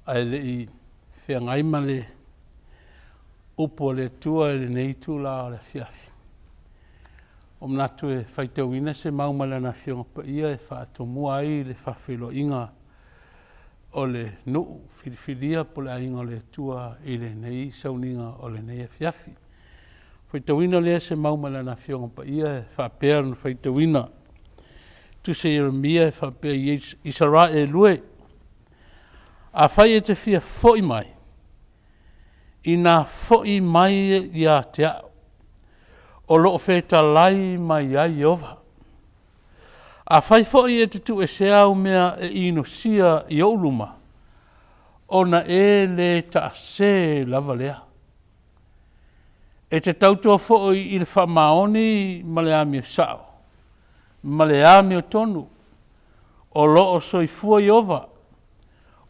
Ae le i feagai ma le upu a le Atua i lenei itula o le afiafi, ua manatu e faitauina se mau mai Lana Afioga Paia e faatomua ai le faafeiloaiga o le nuu filifilia po o le aiga o le Atua i lenei sauniga o lenei afiafi. Faitauina lea o se mau mai Lana Afioga Paia e faapea ona faitauina, Tusi a Ieremia e faapea i Isaraelu e, afai e te fia foi mai, ina foi mai ia te au, o lo o fetalai mai ai Ieova. Afai foi e te tuuesea au mea e inosia i ou luma, ona e le taase lava lea. E te tautua foi i le faamaoni ma le amio sao ma le amiotonu, o lo o soifua Ieova.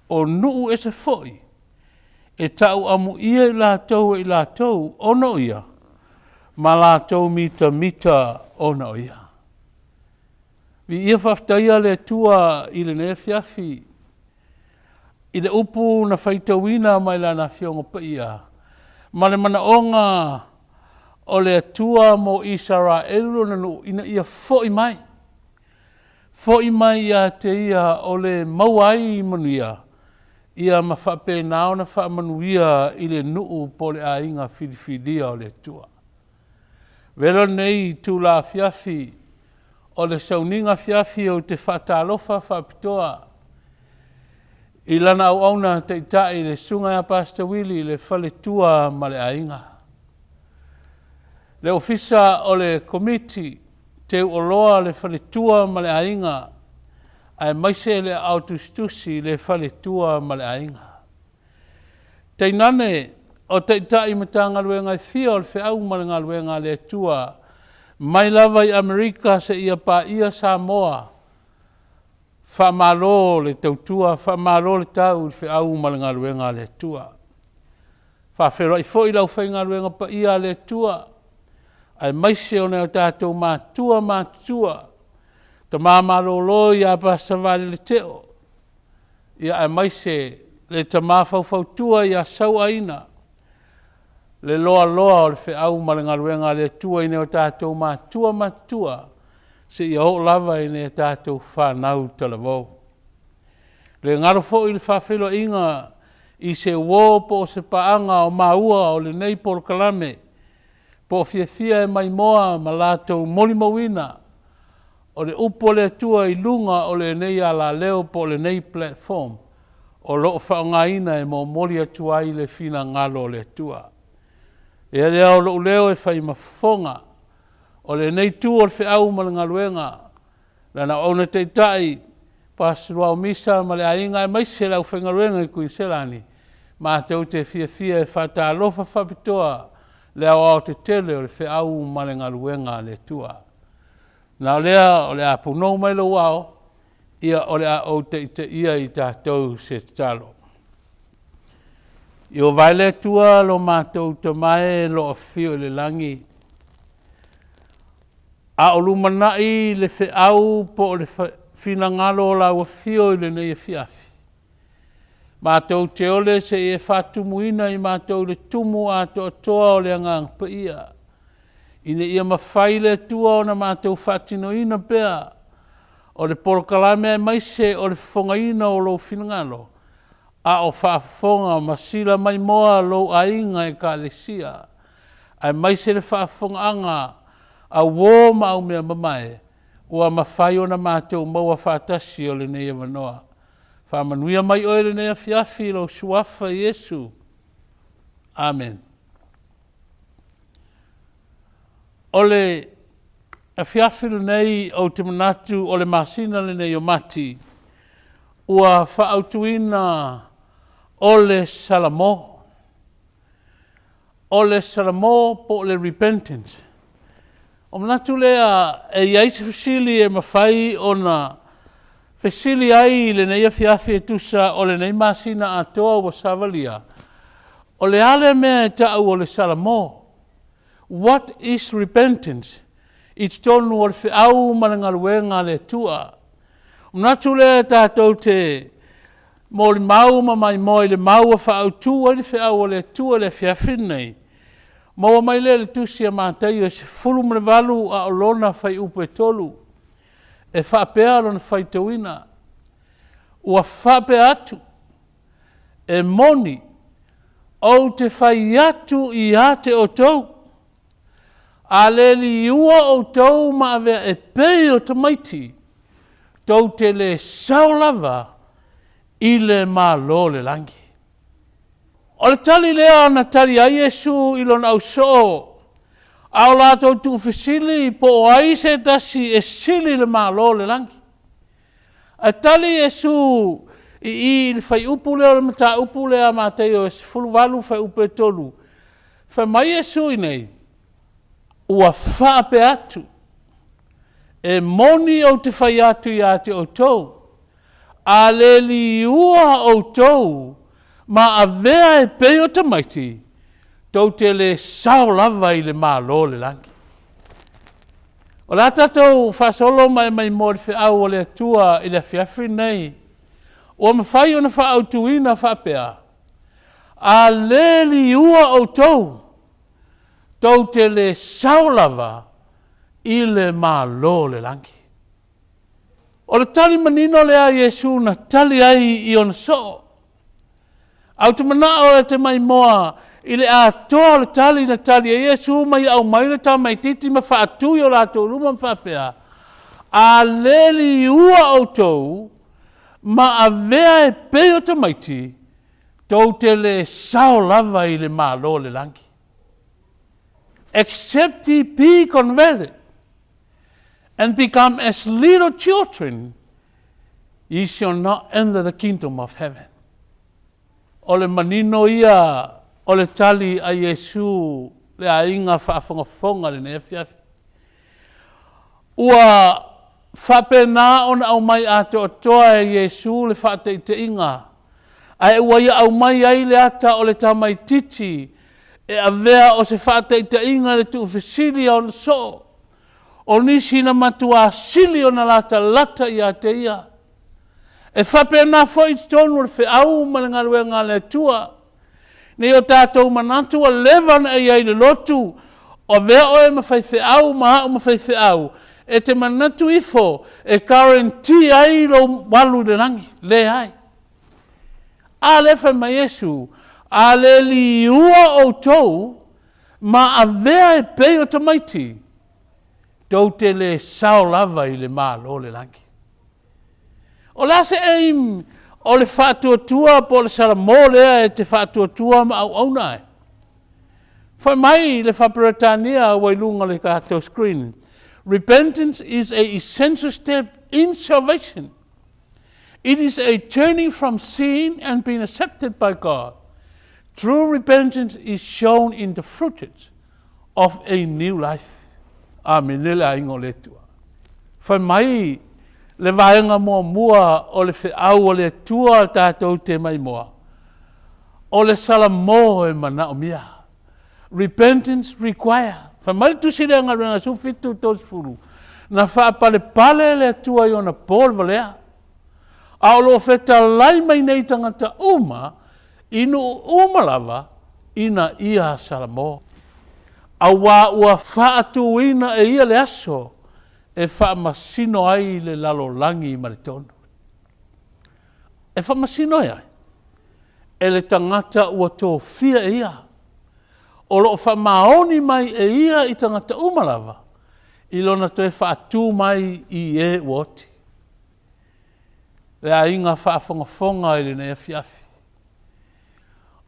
O nuu ese foi e tau amuia i latou e i latou ona o ia, ma latou mitamita ona o ia. Viia faafetaia le Atua i lenei afiafi i le upu na faitauina mai Lana Afioga Paia ma le manaoga o le Atua mo Isaraelu lona nuu ina ia foi mai, foi mai ia te Ia o le maua ai manuia, ia ma faapena ona faamanuia i le nuu po o le aiga filifilia o le Atua. Avea lenei itula afiafi o le sauniga afiafi ou te faatalofa faapitoa i lana auauna taitai le Susuga ia Pastor Willie le faletua ma le aiga, le Ofisa o le Komiti Teuoloa le faletua ma le aiga, aemaise le Aao Tusitusi le faletua ma le aiga. Tainane o Taitai Matagaluega e fia o le Feau ma le Galuega a le Atua mai lava i Amerika seia paia Samoa, faamalo le tautua, faamalo le tau i le feau ma le galuega a le Atua. E faafeiloai foi le aufaigaluega paia a le Atua aemaise o nai o tatou matua matutua, tama malolo ia Pastor Valele Teo, aemaise le tama faufautua ia Sauaina, le loaloa o le feau ma le galuega a le Atua i nai o tatou matua matutua seia oo lava i nai a tatou fanau talavou. E le galo foi le faafeiloaiga i se uo po o se paaga o maua o lenei polokalame po o fiafia e maimoa ma latou molimauina o le upu a le Atua i luga o lenei alaleo po o lenei platform o lo o faaaogaina e momoli atu ai le finagalo o le Atua. Avea lea o lou leo e fai ma fofoga o lenei itu o le feau ma le galuega, Lana auauna taitai Pastor Luao Misa ma le aiga aemaise le aufaigaluega i Kuiniselani, matou te fiafia e faatalofa faapitoa le aoaotetele o le feau ma le galuega a le Atua. Na o lea o le a punou mai lou ao, ia o le a ou taitaia i tatou i se tatalo. Ieova e le Atua lo matou Tama e o lo o afio i le lagi, a o lumanai le feau po o le finagalo o lau Afio i lenei afiafi, matou te ole se i e faatumuina i matou i le tumu atoatoa o le Agaga Paia, ina ia mafai le Atua ona matou faatinoina pea o le polokalame aemaise o le fofogaina o lou finagalo, a o faafofoga ma silamaimoa lou aiga Ekalesia, aemaise le faafofogaaga a uo ma aumeamamae ua mafai ona matou maua faatasi o lenei avanoa. Faamanuia mai oe i lenei afiafi i lou Suafa Iesu. Amene. O le afiafi lenei ou te manatu o le masina lenei o Mati ua faaautuina o le Salamo. O le Salamo po o le repentance. O manatu lea e i ai se fesili e mafai ona fesili ai i lenei afiafi e tusa o lenei masina atoa ua savalia, o le a le mea e tau o le Salamo? What is repentance? I totonu o le feau ma le galuega a le Atua. O manatu lea tatou te Molimau ma maimoa i le mau ua faaautu ai le feau a le Atua i le afiafi lenei, maua mai lea i le Tusi a Mataio e 18 a o lona fuaiupu e 3, e faapea lona faitauina, “Ua faapea atu, e moni, ou te fai atu ia te outou, a le liua outou ma avea e pei o tamaiti, tou te le sao lava i le Malo o le lagi.” O le tali lea na tali ai Iesu i lona ausoo a o latou tuufesili po o ai se tasi e sili i le Malo o le lagi. Ae tali Iesu i i i le fuaiupu lea o le mataupu lea a Mataio e 18 fuaiupu e 3, fai mai Iesu i inei, “Ua faapea atu, e moni ou te fai atu ia te outou, a le liua outou ma avea e pei o tamaiti, tou te le sao lava i le Malo o le lagi.” O le a tatou faasolo ma e maimoa i le feau a le Atua i le afiafi lenei, ua mafai ona faaautuina faapea, a le liua outou, tou te le sao lava i le Malo o le lagi. O le tali manino lea a Iesu na tali ai i ona soo. Ae ou te manao e te maimoa i le atoa o le tali na tali ai Iesu ma ia aumai le tamaitiiti ma faatu i o latou luma ma faapea, “A le liua outou ma avea e pei o tamaiti, tou te le sao lava i le Malo o le lagi.” Except ye be converted and become as little children, ye shall not enter the kingdom of heaven. O le manino ia o le tali a Iesu le aiga faafogafoga i lenei afiafi. Ua faapena ona aumai atoatoa e Iesu le faataitaiga, ae ua ia aumai ai le ata o le tamaitiiti e avea o se faataitaiga i le tuufesili a ona soo, o nisi na matua sili ona latalata ia te ia. E faapena foi i totonu o le feau ma le galuega a le Atua, ne i o tatou manatu ua leva ona e i ai i le lotu, avea oe ma faifeau ma au ma faifeau, e te manatu ifo e guarantee ai lou alu i le lagi. Leai. A lea e fai mai Iesu, a le liua outou ma avea e pei o tamaiti, tou te le sao lava i le Malo o le lagi. O le a se aim o le faatuatua po o le salamo lea e te faatuatua ma auauna ai? Fai mai le faa-Peretania ua i luga o le tatou screen, “Repentance is a essential step in salvation. It is a turning from sin and being accepted by God. True repentance is shown in the fruit of a new life.” Amene le aiga o le Atua. Fai mai le vaega muamua o le feau a le Atua tatou te maimoa, o le salamo e manaomia. Repentance require. Fai mai le tusi lea Galuega 17:30, na faapalepale le Atua i ona po le valea, a o lo o fetalai mai nei tagata uma i nuu uma lava ina ia salamo. Auā ua faatuina e ia le aso e faamasino ai le lalolagi ma le tonu. E faamasino e ai? E le tagata ua tofia e ia, o lo o faamaoni mai e ia i tagata uma lava i lona toe faatu mai i e ua oti. Le aiga faafogafoga i lenei afiafi,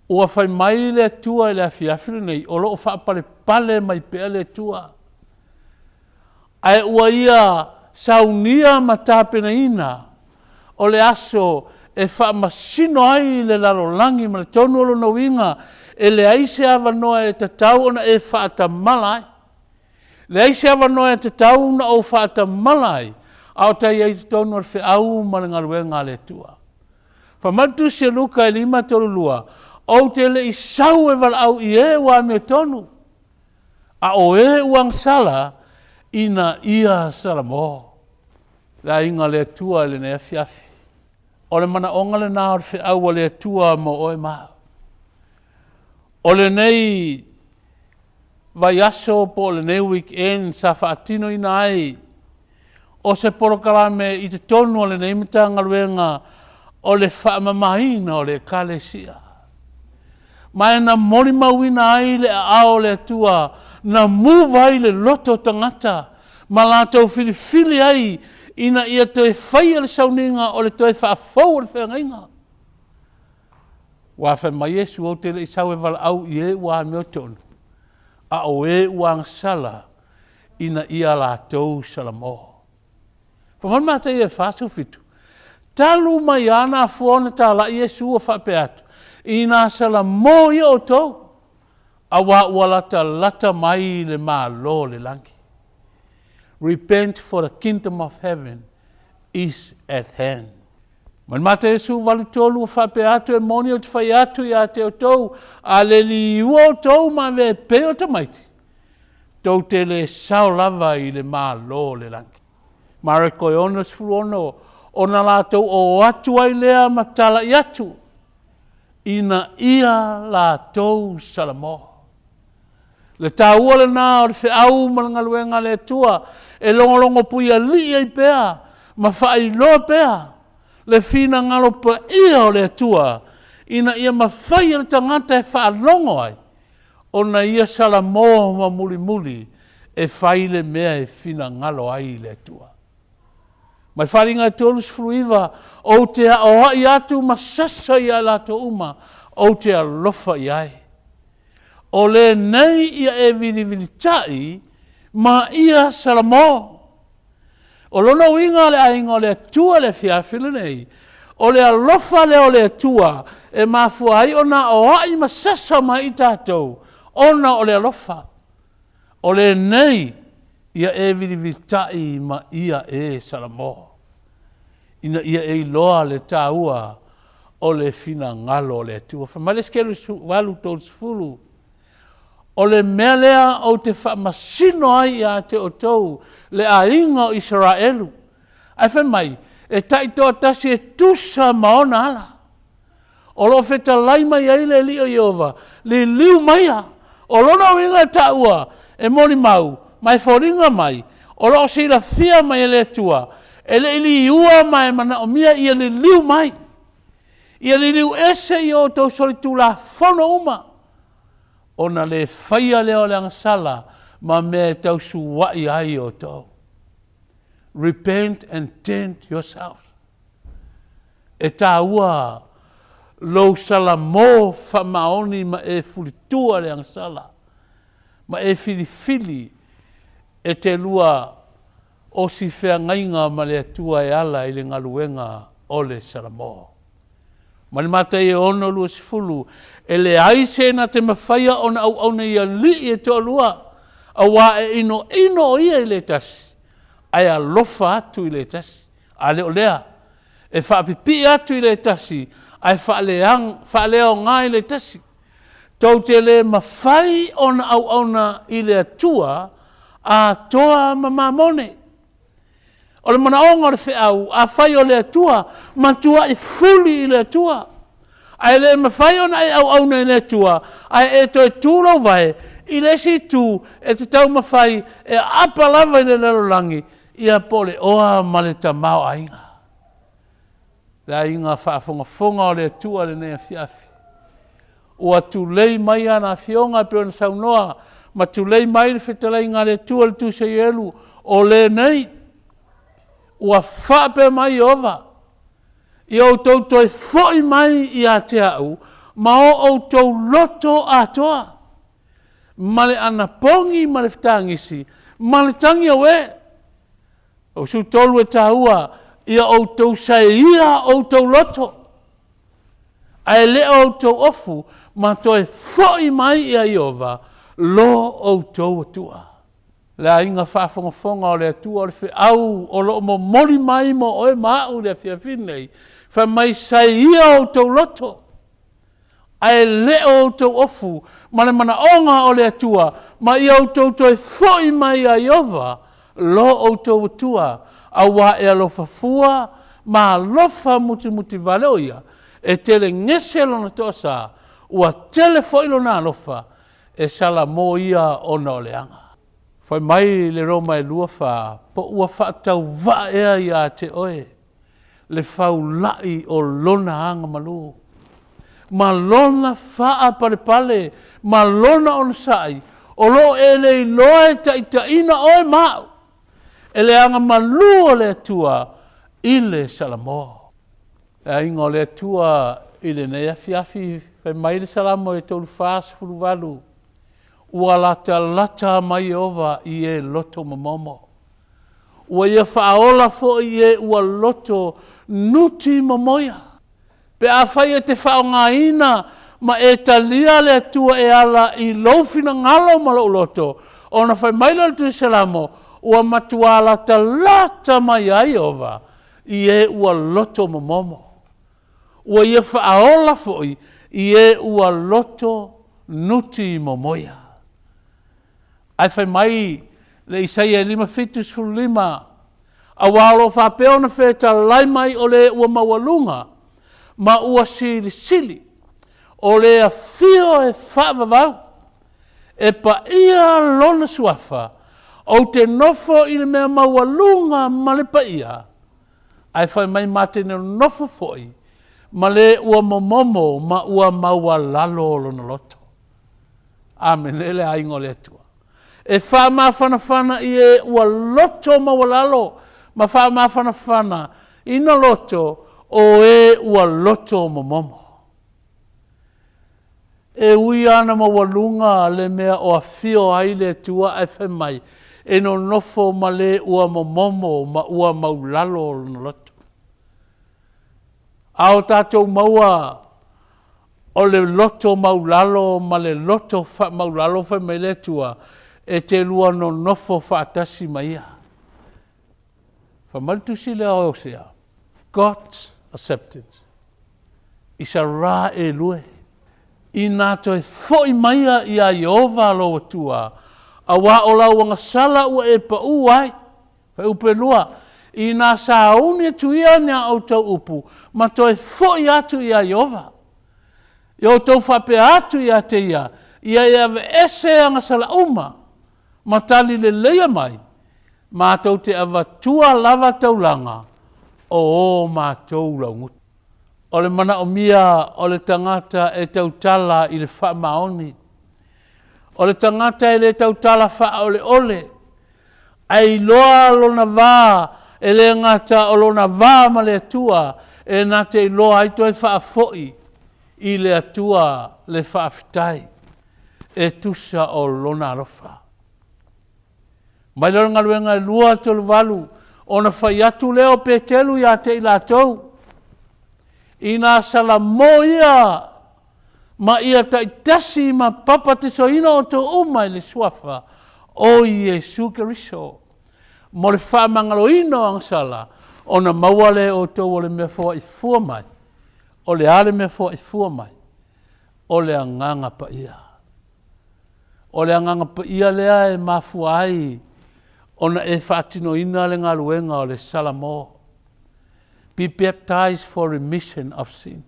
ua fai mai le Atua i le afiafi lenei, o lo o faapalepale mai pea le Atua, ae ua ia saunia ma tapenaina o le aso e faamasino ai le lalolagi ma le tonu. O lona uiga, e leai se avanoa e tatau ona e faatamala ai, leai se avanoa e tatau ona ou faatamala ai, a o ta i ai i totonu o le feau ma le galuega a le Atua. Fai mai le tusi a Luka e 5:32, “Ou te le i sau e valaau i e ua amiotonu, a o e ua agasala ina ia salamo.” Le aiga o le Atua i lenei afiafi. O le manaoga lena o le feau a le Atua mo oe ma au. O lenei vaiaso po o lenei weekend sa faatinoina ai o se polokalame i totonu o lenei Matagaluega o le faamamaina o le Ekalesia. Ma e na molimauina ai le aao o le Atua na move ai le loto o tagata ma latou filifili ai ina ia toe faia le sauniga o le toe faafou o le feagaiga. Aua fai mai Iesu, ou te le i sau e valaau i e ua amiotonu, a o e ua agasala ina ia latou salamo. Fai mai le Mataio e 47, talu mai lava ona afua ona talai Iesu o faapea atu, ina salamo ia outou, aua ua latalata mai le Malo o le lagi. Repent for the kingdom of heaven is at hand. Ma le Mataio 18 ua faapea atu, e moni ou te fai atu ia te outou, a le liua outou ma avea e pei o tamaiti, tou te le sao lava i le Malo o le lagi. Mareko e 66, ona latou o atu ai lea ma talai atu, ina ia latou salamo. Le taua lena o le feau ma le galuega a le Atua e logologo puialii ai pea ma faailoa pea le finagalo paia o le Atua ina ia mafai e le tagata e faalogo ai ona ia salamo ma mulimuli e fai le mea e finagalo ai le Atua. Ma le Faaaliga e 39, ou te aoai atu ma sasa ia i latou uma ou te alofa i ai. O lenei ia e vilivilitai ma ia salamo. O lona uiga le aiga o le Atua i le afiafi lenei, o le alofa lea o le Atua e mafua ai ona aoai ma sasa mai i tatou ona o le alofa. O lenei ia e vilivilitai ma ia e salamo, ina ia e iloa le taua o le finagalo o le Atua. Fai mai le Esekielu 8:30, o le mea lea ou te faamasino ai ia te outou le aiga o Isaraelu. Ae fai mai, e taitoatasi e tusa ma ona ala. O lo o fetalai mai ai le Alii o Ieova, liliu maia. O lona uiga e taua, e molimau ma e foliga mai, o lo o silafia mai e le Atua, e le i liua ma e manaomia ia liliu mai. Ia liliu ese i o outou solitulafono uma, ona le faia lea o le agasala ma mea e tausua'i ai outou. Repent and turn yourself. E taua lou salamo faamaoni ma e fulitua le agasala, ma e filifili e te lua osi feagaiga ma le Atua e ala i le galuega o le salamo. Ma le Mataio 6:20, e leai se na te mafaia ona auauna i alii e toalua, aua e inoino o ia i le tasi, ae alofa atu i le tasi. A le o lea, e faapipii atu i le tasi, ae faaleaoga i le tasi. Tou te le mafai ona auauna i le Atua atoa ma mamone. O le manaoga o le feau, afai o le Atua, matuai fuli i le Atua. Ae le mafai ona e auauna i le Atua, ae e toe tu lou vae i le isi itu e te taumafai e aapa lava i le lalolagi, ia po o le oa ma le tamaoaiga. Le aiga faafogafoga o le Atua i lenei afiafi, ua tulei mai ana afioga e pei ona saunoa ma tulei mai le fetalaiga a le Atua le Tusi a Ioelu, o lenei ua faapea mai Ieova, ia outou toe foi mai ia te au ma o outou loto atoa, ma le anapogi ma le fetagisi ma le tagi auē. O 13 e taua, ia outou saeia outou loto, ae le o outou ofu, ma toe foi mai ia Ieova lo outou Atua. Le aiga faafogafoga o le Atua, o le feau o lo o momoli mai mo oe ma au i le afiafi nei, fai mai, saeia outou loto, ae le o outou ofu, ma le manaoga o le Atua, ma ia outou toe foi mai ia Ieova lo outou Atua, aua e alofa fua ma alofa mutimutivale o ia, e tele gese lona toasā, ua tele foi lona alofa, e salamo ia ona o le aga. Fai mai le Roma e 2:4, Po ua faatauvaa ea ia te oe le faula'i o lona agamalu, ma lona faapalepale, ma lona onosai, o lo o e le iloa e taitaiina oe ma a'u e le agamalu o le Atua i le Salamo. Le aiga o le Atua i lenei afiafi, fai mai le Salamo e 3:48, Ua latalata mai Ieova i e loto momomo. Ua ia faaola foi i e ua loto nuti momoia. Pe afai e te faaaogaina ma e talia le Atua e ala i lou finagalo ma lou loto, ona fai mai lea o le Tusi Salamo, ua matuā latalata mai ai Ieova i e ua loto momomo. Ua ia faaola foi i e ua loto nuti momoia. Ae fai mai le Isaia e 5:75, Auā o lo o faapea ona fetalai mai o le ua maualuga ma ua silisili, o le afio e faavavau, e paia lona suafa, ou te nofo i le mea maualuga ma le paia, ae fai mai ma te nonofo foi ma le ua momomo ma ua maualalo lona loto. Amene le aiga o le Atua. E faamafanafana i e ua loto maualalo ma faamafanafana ina loto o e ua loto momomo. E ui lava na maualuga le mea o afio ai le Atua ae fai mai e nonofo ma le ua momomo ma ua maulalo lona loto. A o tatou maua o le loto maulalo ma le loto faamaulalo fai mai le Atua e te lua nonofo faatasi ma ia. Fai mai le tusi lea o Osea, God's acceptance is a ra e lue. Inā toe foʻi maia iā Ieova lou Atua, auā o lau agasala ua e paʻū ai. Fuaiupu e 2, Inā sauni atu ia ni a ʻoutou upu ma toe foʻi atu iā Ieova. I outou faapea atu ia te ia, ia e aveese agasala uma ma tali leleia mai, matou te avatua lava taulaga o o matou laugutu. O le manaomia o le tagata e tautala i le faamaoni. O le tagata e le tautala faaoleole, ae iloa lona va, e le gata o lona va ma le Atua, e na te iloa ai toe faafoi i le Atua le faafetai e tusa o lona alofa. Mai lea o le galuega e 2:38, ona fai atu lea o Peteru ia te i latou, Inā salamo ia ma ia taitasi ma papatisoina outou uma i le suafa o Iesu Keriso, mo le faamagaloina o agasala, ona maua lea e outou o le mea foai fua mai. O le a le mea foai fua mai? O le Agaga Paia. O le Agaga Paia lea e mafua ai ona e faatinoina le galuega o le Salamo. Be baptized for remission of sin.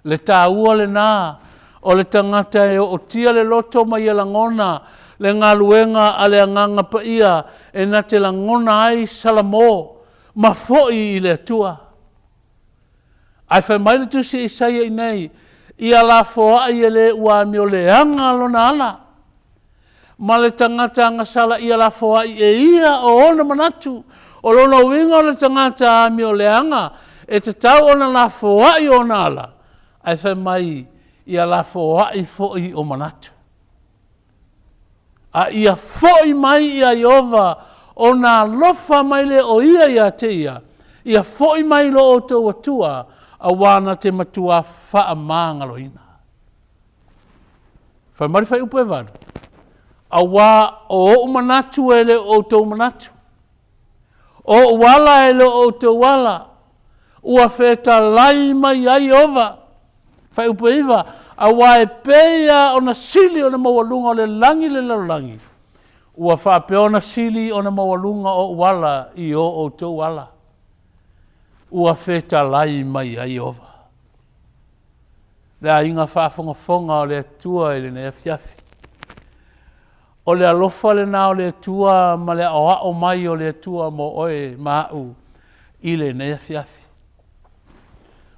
Le taua lena o le tagata e ootia le loto ma ia lagona le galuega a le Agaga Paia e na te lagona ai Salamo ma foi i le Atua. Ae fai mai le tusi Isaia i nei, Ia lafoai e le ua amioleaga lona ala, ma le tagata agasala ia lafoai e ia o ona manatu. O lona uiga o le tagata amioleaga e tatau ona lafoai ona ala, ae fai mai ia lafoai foi o manatu. A ia foi mai ia Ieova ona alofa mai lea o ia ia te ia, ia foi mai lo outou Atua, auā na te matuā faamagaloina. Fai mai le fuaiupu e 8, Auā o ou manatu e le o outou manatu, o ou ala e le o outou ala, ua fetalai mai ai Ieova. Fuaiupu e 9, Auā e pei lava ona sili ona maualuga o le lagi i le lalolagi, ua faapea ona sili ona maualuga ou ala i o outou ala. ua fetalai mai ai Ieova. Le aiga faafogafoga o le Atua i lenei afiafi. O le alofa lena o le Atua ma le aoao mai o le Atua mo oe ma au i lenei afiafi.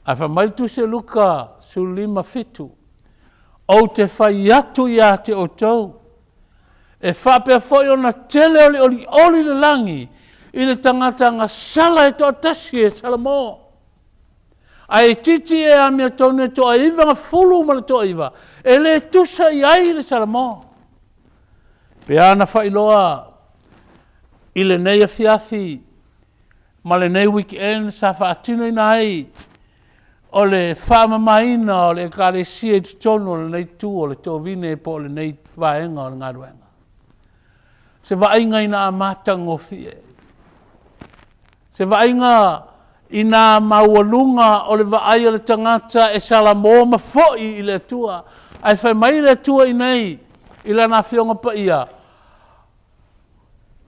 Ae fai mai le Tusi a Luka 15:7, Ou te fai atu ia te outou, e faapea foi ona tele o le olioli i le lagi i le tagata agasala e toatasi e salamo. Ae itiiti e amiotonu e 99, e le tusa i ai le salamo. Pe a na faailoa i lenei afiafi ma lenei weekend sa faatinoina ai o le faamamaina o le Ekalesia i totonu o lenei itu o le tovine po o lenei vaega o le galuega. Se vaaiga ina matagofie, se vaaiga ina maualuga o le vaai a le tagata e salamo ma foi i le Atua. Ae fai mai le Atua i inei i Lana Afioga Paia,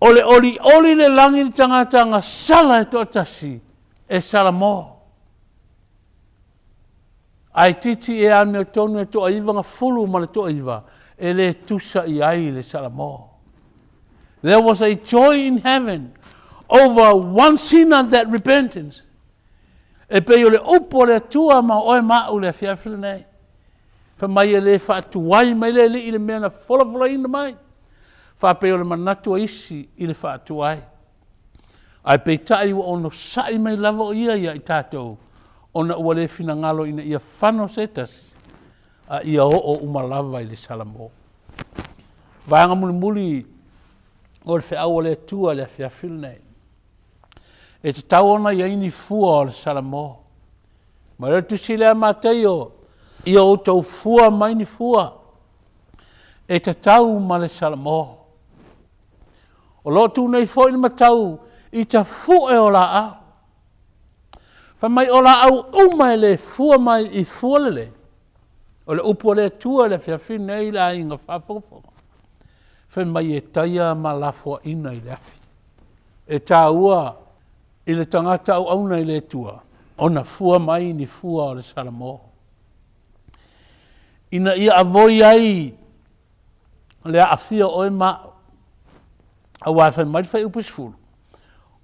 o le olioli i le lagi i le tagata agasala e toatasi e salamo. Ae itiiti e amiotonu e 99, e le tusa i ai le salamo. There was a joy in heaven over one sinner that repentance. E pei o le upu a le Atua ma oe ma au i le afiafi lenei. Fai mai e le faatuai mai le Alii i le mea na folafolaina mai, faapei o le manatu o isi i le faatuai. Ae peitai ua onosai mai lava o ia ia i tatou, ona ua le finagalo ina ia fano se tasi, a ia oo uma lava i le salamo. Vaega mulimuli o le feau a le Atua i le afiafi lenei, e tatau ona i ai ni fua o le salamo. Ma le tusi lea a Mataio, ia outou fua mai ni fua e tatau ma le salamo. O lo o tu nei foi le matau i tafue o laau. Fai mai o laau uma e le fua mai i fua lelei. O le upu a le Atua i le afiafi nei i le aiga faafogafoga. Fai mai e taia ma lafoaina i le afi. E taua i le tagata auauna i le Atua ona fua mai ni fua o le salamo, ina ia avoi ai le aafia o oe ma au. Aua fai mai le Fuaiupu 10,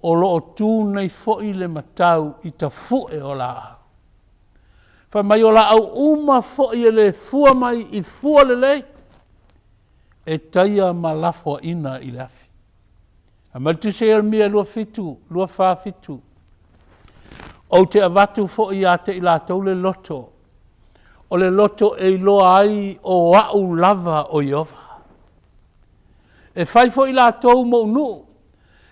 o lo o tu nei foi le matau i tafue o laau. Fai mai o laau uma foi e le fua mai i fua lelei, e taia ma lafoaina i le afi. Fai mai le Tusi a Ieremia 27, 24, 7, Ou te avatu foi ia te i latou le loto, o le loto e iloa ai o au lava o Ieova. E fai foi latou mou nuu,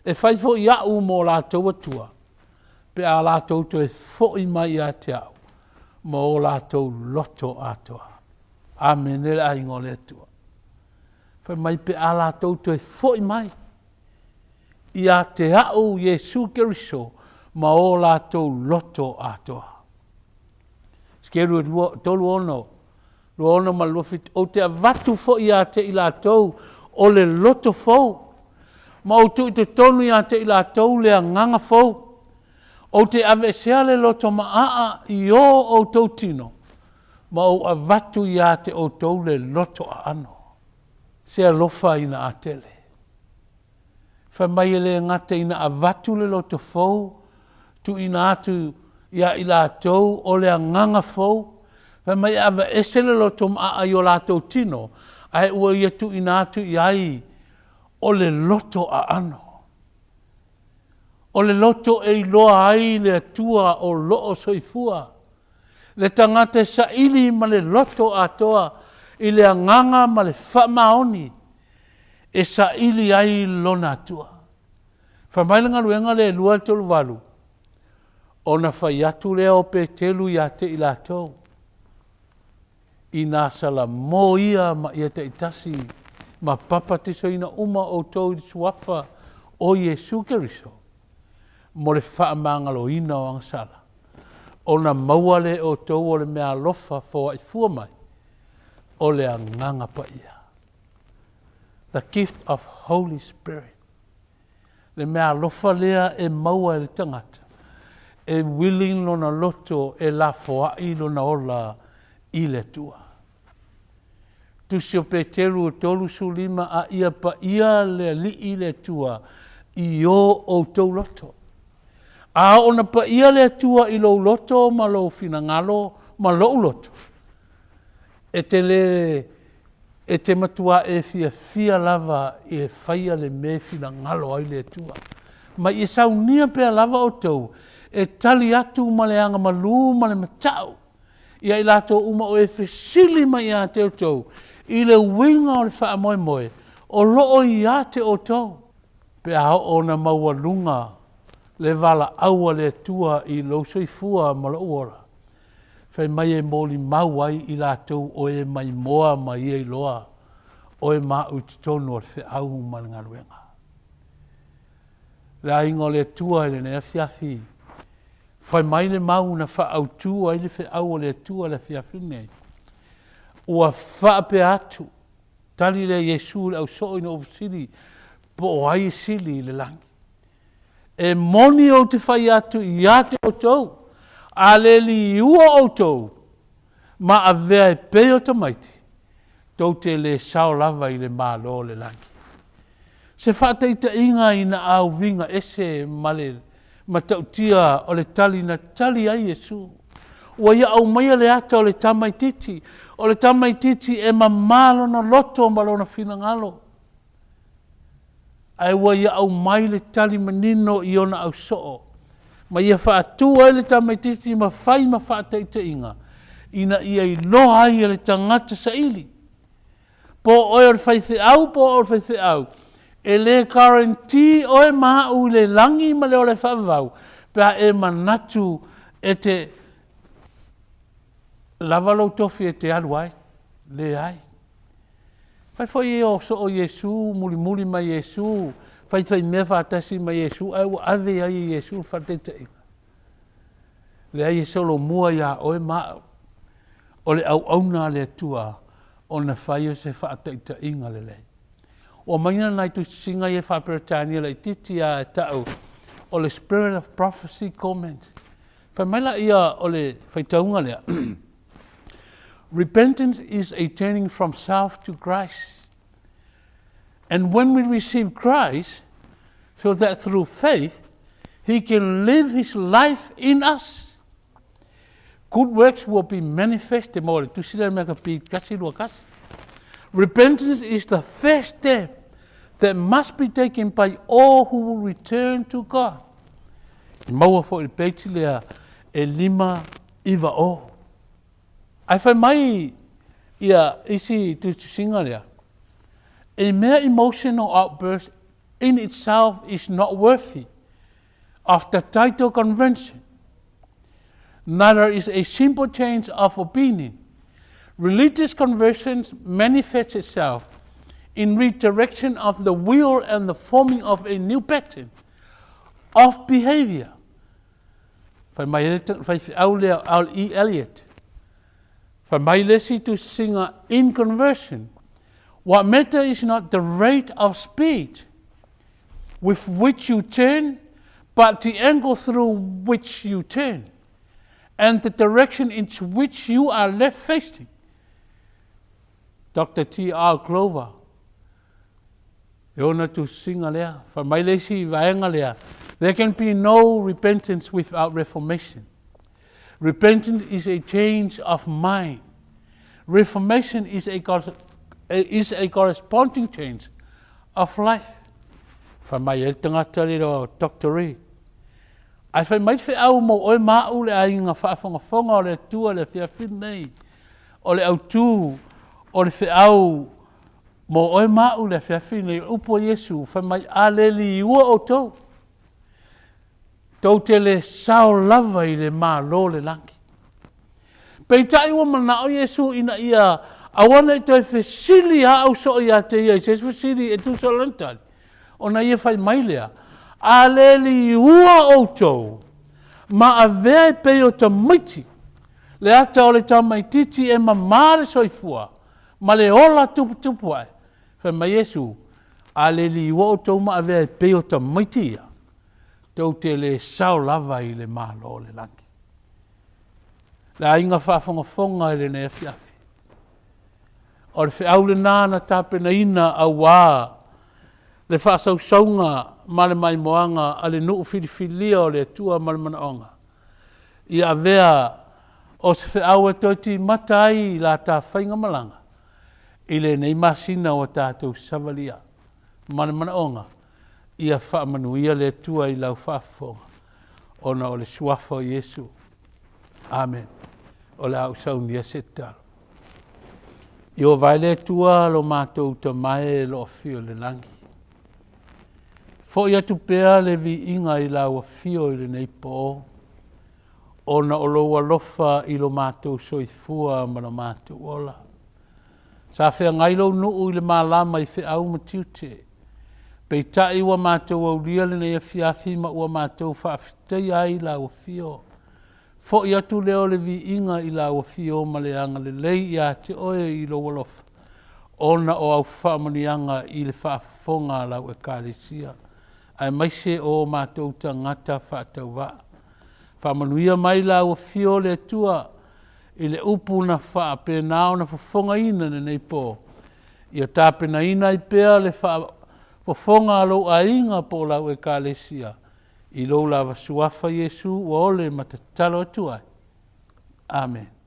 e fai foi au mo latou Atua, pe a latou toe foi mai ia te au ma o latou loto atoa. Amene le aiga o le Atua. Fai mai pe a latou toe foi mai ia te au Iesu Keriso ma o latou loto atoa. Sikelu 2, 3, 6, 26 ma le 27, Ou te avatu foi ia te i latou o le loto fou, ma ou tuu i totonu ia te i latou le agaga fou. Ou te aveesea le loto maaa i o outou tino, ma ou avatu ia te outou le loto aano. Se alofa ina a tele. Fai mai e le gata ina avatu le loto fou, tuuina atu ia i latou o le agaga fou, fai mai e aveese le loto maaa i o latou tino, ae ua ia tuuina atu i ai o le loto aano. O le loto e iloa ai le Atua o lo o soifua. Le tagata e saili ma le loto atoa i le agaga ma le faamaoni e saili ai lona Atua. Fai mai le galuega lea e 238, ona fai atu lea o Peteru ia te i latou, inā salamo ia ma ia taitasi ma papatisoina uma outou i le suafa o Iesu Keriso mo le faamagaloina o agasala, ona maua lea e outou o le meaalofa foaifua mai o le Agaga Paia. The gift of Holy Spirit. Le meaalofa lea e maua e le tagata. E willing lona loto e lafoai lona ola i le Atua. Tusi o Peteru 35 a ia paia le Alii le Atua i o outou loto. A oo ina paia le Atua i lou loto ma lou finagalo ma lou loto, e te le e te matua e fiafia lava e faia le mea e finagalo ai le Atua. Ma ia saunia pea lava outou e tali atu ma le agamalu ma le matau ia i latou uma o e fesili mai ia te outou i le uiga o le faamoemoe o lo o ia te outou. Pe a oo ina maualuga le valaau a le Atua i lou soifua ma lou ola, fai mai e molimau ai i latou o e maimoa ma ia iloa oe ma au i totonu o le feau ma le galuega. Le aiga o le Atua i lenei afiafi, fai mai le mau na faaautu ai le feau a le Atua i le afiafi lenei, ua faapea atu, tali lea Iesu i le ausoo ina ua fesili, po o ai e sili i le lagi. E moni ou te fai atu ia te outou, a le liua outou ma avea e pei o tamaiti, tou te le sao lava i le Malo o le lagi. Se faataitaiga ina a uiga ese ma le matautia o le tali na tali ai Iesu. Ua ia aumaia le ata o le tamaitiiti, o le tamaitiiti e mama lona loto ma lona finagalo, ae ua ia aumai le tali manino i ona ausoo, ma ia faatu ai le tamaitiiti ma fai ma faataitaiga, ina ia iloa ai e le tagata saili, po o oe o le faifeau po o au o le faifeau, e le guarantee oe ma au i le lagi ma le ola e faavavau, pe a e manatu e te lava lou tofi e te alu ai. Leai. Fai foi o soo Iesu, mulimuli mai Iesu, faifaimea faatasi ma Iesu, ae ua ave ai e Iesu le faataitaiga. Leai, e solomua ia oe ma au, o le auauna a le Atua ona fai o se faataitaiga lelei. Ua aumai nai tusitusiga ia faa-Peretania laitiiti lava e tau o le Spirit of Prophecy Comment. Fai mai laia o le faitauga lea, Repentance is a turning from self to Christ. And when we receive Christ, so that through faith, he can live his life in us. Good works will be manifest. Te maua le tusi lea mea ka pi kasi lua kasi. Repentance is the first step that must be taken by all who will return to God. E maua foi le page lea e 590. Ae fai mai ia isi tusitusiga lea, a mere emotional outburst in itself is not worthy of the title convention. Neither is a simple change of opinion. Religious conversion manifests itself in redirection of the will and the forming of a new pattern of behavior. Fai mai le faifeau lea o R.E. Elliott. Fai mai le isi tusisiga in conversion, what matter is not the rate of speed with which you turn, but the angle through which you turn, and the direction in which you are left facing. Dr. T.R. Glover, e ona tusisiga lea. Fai mai le isi vaega lea, there can be no repentance without reformation. Repentance is a change of mind. Reformation is a, is a corresponding change of life. Fai mai ai le tagata le o Dr. Reid. Ae fai mai le feau mo oe ma au le aiga faafogafoga o le Atua le afiafi lenei, o le autu o le feau mo oe ma au le afiafi lenei, o le upu a Iesu, fai mai, a le liua outou, tou te le sao lava i le Malo o le lagi. Peitai ua manao Iesu ina ia aua ne i toe fesili a au soo ia te ia i se isi fesili e tusa o lana tali, ona ia fai mai lea, A le liua outou, ma avea e pei o tamaiti, le ata o le tamaitiiti e mamā le soifua, ma le ola tuputupu ae. Fai mai Iesu, A le liua outou ma avea e pei o tamaiti ia, Tou te le sao lava i le Malo o le lagi. Le aiga faafogafoga i lenei afiafi. O le feau lena na tapenaina auā le faasausauga ma le maimoaga a le nuu filifilia o le Atua ma le manaoga ia avea o se feau e toe timata ai la ta faigamalaga i lenei masina ua tatou savalia ma le manaoga ia faamanuia le Atua i lau faafofoga ona o le suafa o Iesu. Amene. O le a ou saunia se tatalo. Ieova e le Atua lo matou Tama e o lo o afio i le lagi, fo'i atu pea le viiga i lau afio i lenei pō, ona o lou alofa i lo matou soifua ma lo matou ola. Sa feagai lou nuu i le malama i feau ma tiute, peitai ua matou aulia lenei afiafi ma ua matou faafetaia ai lau afio. Fo'i atu lea o le viiga i lau afio ma le agalelei ia te oe i lou alofa, ona o au faamanuiaga i le faafofoga a lau Ekalesia, aemaise o matou tagata faatauvaa. Faamanuia mai lau afio le Atua i le upu na faapena ona fofogaina i lenei pō, ia tapenaina ai pea le faafofoga a lou aiga po o lau Ekalesia i lou lava suafa Iesu ua ole ma tatalo atu ai. Amene.